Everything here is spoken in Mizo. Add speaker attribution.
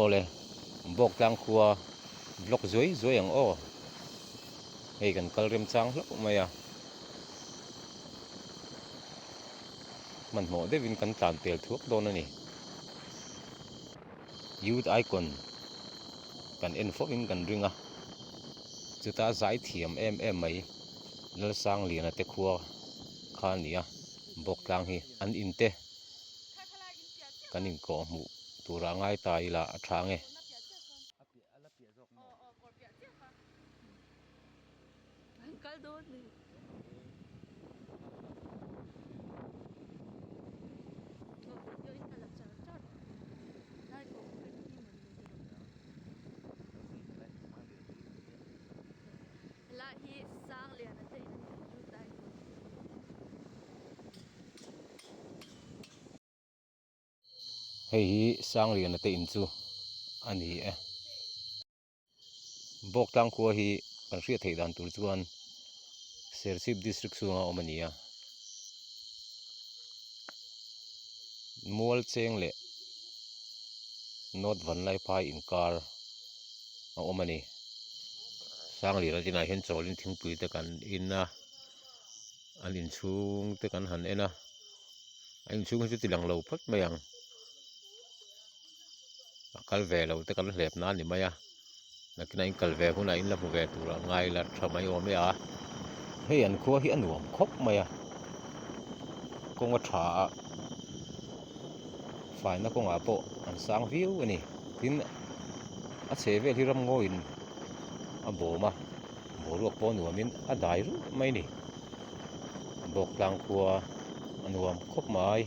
Speaker 1: Awle, Bawktlang khua vlog zuai zuai ang aw. Hei kan kal remchang hlauh mai a. Hmanhmawh deuhin kan tlan pel thuak dawn a ni. Youth Icon kan en fo in kan ring a, chuta zai thiam em em mai Lalsangliana te khua kha a ni a, Bawktlang hi an in te kan inkawh hmuh turah ngai ta ila a tha nge. Hei hi Sangliana te in chu a ni e. Bawktlang khua hi kan hriat theih dan tur chuan Serchhip district chhunga awm a ni a. Mual cheng leh North Vanlaiphai inkar a awm a ni. Sangliana chinah hian chawlin thingpui te kan in a, an inchhung te kan han en a, a inchhung hi chu ti lang lo phawt mai ang. A kal ve lo te kan hlep na a ni mai a nakinah in kal ve hunah in la hmu ve tur a ngai la tha mai awm e a hei an khua hi a nuam khawp mai a kawng a tha a faina kawngah pawh an sang viau a ni tin a chheh vel hi ramngawiin a bawm a boruak pawh a nuamin a dai ruih mai a ni bawktlang khua a nuam khawp mai.